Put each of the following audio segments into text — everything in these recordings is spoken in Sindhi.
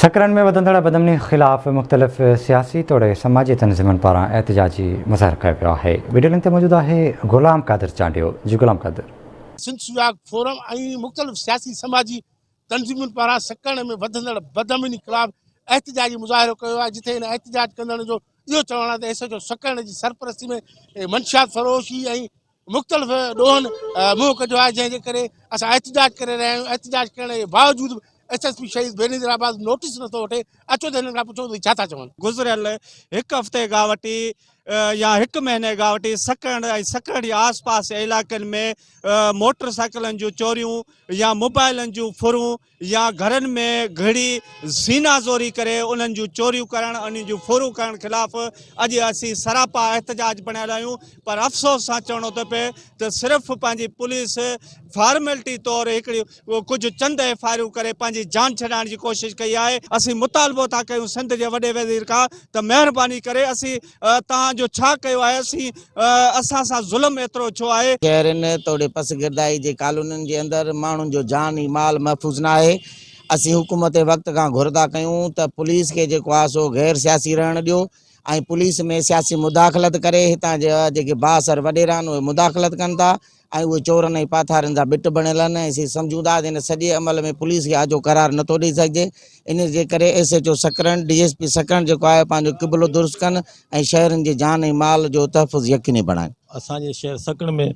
سڪرنڊ ۾ وڌندڙ بدامني خلاف مختلف سياسي توڙي سماجي تنظيمن پاران احتجاجي مظاهرو ڪيو ويو آهي. وڊيو لنڪ تي موجود آهي غلام قادر چانڊيو. جي غلام قادر. سنڌ سجاڳ فورم ۽ مختلف سياسي سماجي تنظيمن پاران سڪرنڊ ۾ وڌندڙ بدامني خلاف احتجاجي مظاهرو ڪيو آهي جتي هن احتجاج ڪندڙن جو اهو چوڻ آهي ته ايس ايڇ او سڪرنڊ جي سرپرستي ۾ منشيات فروشي ۽ مختلف ڏوهن منهن ڪڍيو آهي جنهن جي ڪري اسان احتجاج ڪري رهيا آهيون احتجاج ڪرڻ جي باوجود به S S P Shaheed Benazirabad notice نٿو وٺي اچو ته هنن کان پڇون ته ڇا ٿا چون. گذريل هڪ هفتي کان وٺي يا هڪ مهيني کان وٺي سڪرنڊ ۽ سڪرنڊ جي آس پاس جي علائقن ۾ موٽر سائيڪلن جون چوريون يا موبائلن جون ڦرون يا گهرن ۾ گهڙي سينا زوري ڪري انهن جون چوريون ڪرڻ انهن جون ڦرون ڪرڻ خلاف اڄ اسين سراپا احتجاج بڻيل آهيون پر افسوس سان چوڻو ٿو پئي ته صرف پنهنجي پوليس فارملٽي طور هڪڙي ڪجهه چند ايف I آرون ڪري پنهنجي جان ڇڏائڻ جي ڪوشش ڪئي آهي اسين مطالبو ٿا ڪيون سنڌ جي وڏي وزير کان ته مهرباني ڪري اسين توهان جو ڇا ڪيو آهي اسين اسان سان ظلم ايترو ڇو آهي. شهرين توڙي پسگردائي جي ڪالونين جي اندر ماڻهن جو جان ۽ مال محفوظ ناهي، اسين حڪومت وقت کان گهر ٿا ڪيون ته پوليس کي جيڪو آهي سو غير سياسي رهڻ ڏيو ۽ پوليس ۾ سياسي مداخلت ڪري هتان جا جيڪي بااثر وڏيرا آهن اهي مداخلت ڪن ٿا ۽ اهي چورن ۽ پاٿارين جا ٻٽ بڻيل آهن ۽ اسين سمجهون ٿا ته ان سڄي عمل ۾ پوليس کي آجو قرار نٿو ڏئي سگهجي ان جي ڪري S H O Sakrand, D S P Sakrand جيڪو آهي پنهنجو قبلو درست ڪن ۽ شهرين جي جان ۽ مال جو تحفظ يقيني بڻائن. اسان جي شهر سڪرنڊ ۾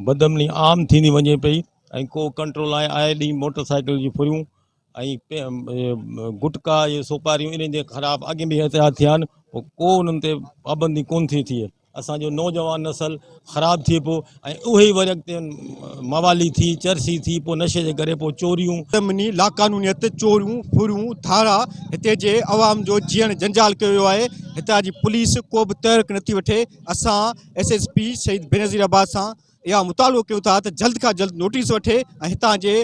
بدامني عام ٿيندي وڃي پئي ۽ ڪو ڪنٽرول ناهي آئي ڏينهن موٽر سائيڪل جون ڦريون ۽ گٽڪا اهي سوپاريون انهن جي خلاف اڳ به احتجاج ٿيا آهن پوء ڪو انهن تي پابندي ڪونه ٿي ٿئي اسانجو نوجوان نسل خراب ٿئي پيو ۽ اهي ئي وري اڳتي موالي ٿي چرسي ٿي پوء نشي جي ڪري پوء چوريون. بدامني، لاقانونيت، چوريون، ڦريون، ڌاڙا هتي جي عوام جو جيئڻ جنجال ڪيو ويو آهي، هتان جي پوليس ڪو به تحرڪ نٿي وٺي، اسان S S P Shaheed Benazirabad سان اها مطالبو ڪيون ٿا ته جلد کان جلد نوٽيس وٺي ۽ هتان جي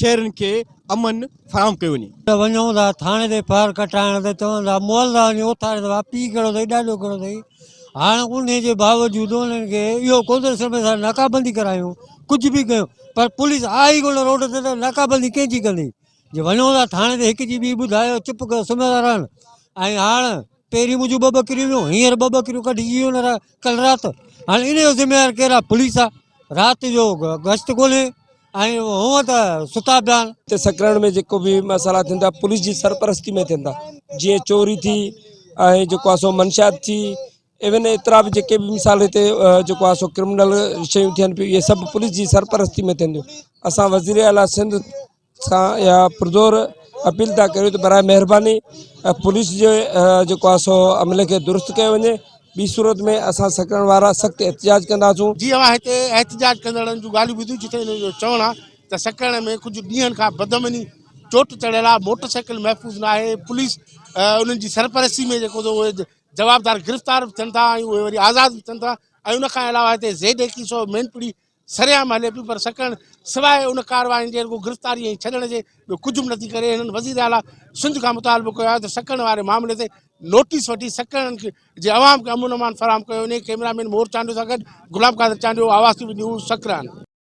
شهرين کي امن فراهم ڪيو وڃي. وڃون ٿا ٿاڻي تي ڦر ڪٽائڻ ته چون ٿا مئل ٿا وڃي اٿاري ٿا پيء ڪهڙو اٿئي ڏاڏو ڪهڙو اٿئي هاڻ انهي جي باوجود انهن کي اهو ڪونه ٿو ڏسڻ ۾ اسان ناڪابندي ڪرايون ڪجهه به ڪيون پر پوليس آئي ئي ڪونه روڊ تي ته ناڪابندي ڪنهن جي ڪندي جي وڃون ٿا ٿاڻي تي هڪ جي ٻي ٻڌايو چپ ڪيو سمهي ٿا رهن ۽ هاڻ پهرين منهنجون ٻه ٻڪريون ويون هينئر ٻه ٻڪريون ڪڍجي ويون ڪل رات هاڻي ان جو ذميوار ڪير آهي پوليس آهي رات جو گشت ڪونهي ۽ هونء ته ستا پيا آهن. هتي سڪرنڊ ۾ جيڪو به مسئلا ٿين ٿا پوليس جي سرپرستي ۾ ٿين ٿا جيئن چوري ٿي ۽ جيڪو آهي سو منشيات ٿي ايون ايترا به جيڪي به مثال هتي جيڪو آهي سو ڪرمنل شيون ٿين پيون اهي سڀ پوليس جي سرپرستي ۾ ٿين ٿيون اسان وزير اعليٰ سنڌ سان اها پرزور اپيل ٿا ڪريون ته برائي مهرباني پوليس جي جيڪو آهي سو عملي کي درست ڪيو وڃي ٻي صورت ۾ اسان سڪرنڊ وارا سخت احتجاج ڪنداسون. جي اوهان هتي احتجاج ڪندڙن جون ڳالهيون ٻڌيون جتي انهن جو چوڻ آهي ته سڪرنڊ ۾ ڪجهه ڏينهن کان بدامني چوٽ چڙهيل آهي موٽر سائيڪل محفوظ نه آهي پوليس انهن جي سرپرستي ۾ جيڪو سو اهي جوابدار گرفتار به ٿين ٿا ۽ اهي وري آزاد به ٿين ٿا ۽ ان کان علاوه هتي زيڊ 2100 مين پڙي سرعام هلي پئي پر سڪرنڊ سواء ان ڪارروائين جي رڳو گرفتاري ۽ ڇڏڻ جي ٻيو ڪجهه به نٿي ڪري. هنن وزير اعليٰ سنڌ کان مطالبو ڪيو آهي ته سڪرنڊ واري معاملي تي نوٽيس وٺي سڪرنڊ جي عوام کي امن امان فراهم ڪيو وڃي. ڪئميرا مين مور چانڊيو سان گڏ Ghulam Qadir Chandio, Awaz T V news, Sakrand.